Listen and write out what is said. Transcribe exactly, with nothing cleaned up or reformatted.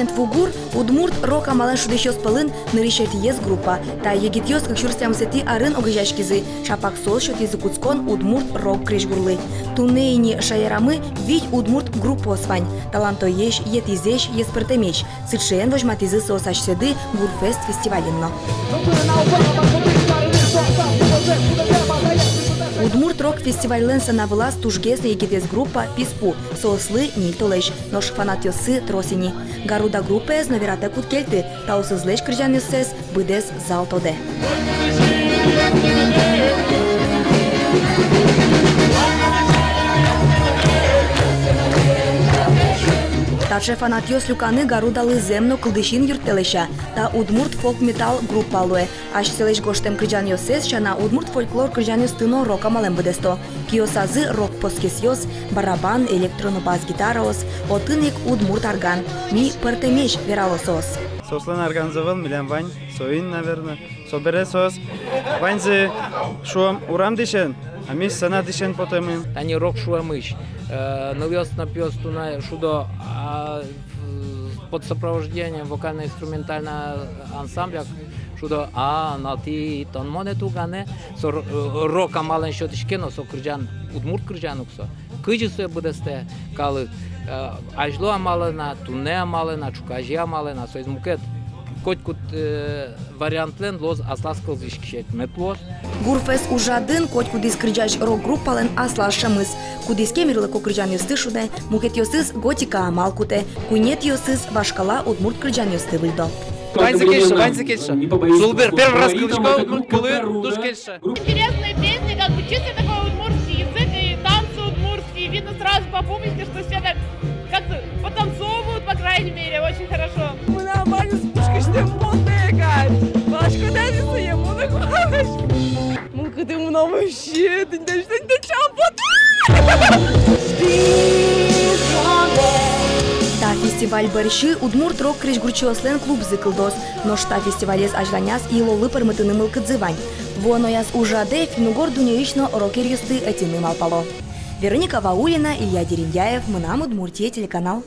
Вугур — удмурт рок амалэн шудӥсьёс пӧлын нырысетӥез группа. Та егитъёс кык сюрс тямысэтӥ арын огазеяськизы, чапак соос сётӥзы кутскон удмурт рок крезьгурлы. Туннэ ини шаерамы вить удмурт группаос вань: талантоесь, етӥзэсь, ӧспӧртэмесь. Сыӵеен возьматӥзы соос асьсэды «Гурфест» фестивалин но. Удмурт рок фестивальлэн сцена вылаз тужгес но егитэз группа «Писпу». Соослы ньыль толэзь, нош фанатъёссы трос ини. «Гаруда» группаез но вератэк уд кельты, таосызлэсь кырӟанъёссэс быдэс зал тодэ. Таӵе фанатъёс люканы «Гарудалы» зэм но кылдӥсьын юрттэ, лэся. Та удмурт фолк-метал группа луэ. Асьсэлэсь гожтэм кырӟанъёссэс сяна удмурт фольклор кырӟанъёсты но рок амалэн быдэсто. Киосазы рок-поскесъёс, барабан, электро но бас-гитараос, отын ик удмурт арган. Ми пӧртэмесь, верало соос. Соослэн арганзы ӧвӧл, милям вань, соин, наверно. Собере соос ваньзы, шуом, урам дӥсен, а ми сцена дӥсен потэмын. Тани рок шуэмысь, э, нылъёс но пиос туннэ шудо, а, в-, под сопровождением вокально-инструментального ансамбля шудо, а, «Налтӥ тон монэ туганэ». Со р-, э, рок амалэн сётӥське, но со кырӟан, удмурт кырӟан ук со. Кызьы сое быдэстэ калык, э, азьло амалэн-а, туннэ амалэн-а, ӵуказе амалэн-а, соиз мукет. Котькуд, э, вариантлэн луоз аслаз кылзӥськисез мед луоз. «Гурфест» ужрадын котькудӥз кырӟась рок-группалэн аслаз шӧмыз. Кудӥз ке мерлыко кырӟанъёсты шудэ, мукетъёсыз готика амал кутэ, куинетӥосыз вашкала удмурт кырӟанъёсты выльдо. Ваньзы кельше, ваньзы кельше. Сулбер, первый раз кылзӥсько удмурт кылын, туж кельше. Интересные песни, как бы чисто такой удмуртский язык и танцы удмуртские. И видно сразу по публике, что все так как-то потанцовывают, по крайней мере, очень хорошо. Мынам ваньмыз пушкысьтым потэ кадь. Палашка, да, не сое, мунык палашка. Мылкыды мынам вообще, тынь дача, тынь дача, вот. Та фестиваль бӧрсьы удмурт рок крезьгурчиослэн клубзы кылдоз. Нош та фестивалез азьланяз йылолы пӧрмытыны мылкыдзы вань. Вуонояз ужрадэ финн-угор дуннеысь но рокеръёсты ӧтьыны малпало. Вероника Ваулина, Илья Дерендяев, «Мынам Удмуртие» телеканал.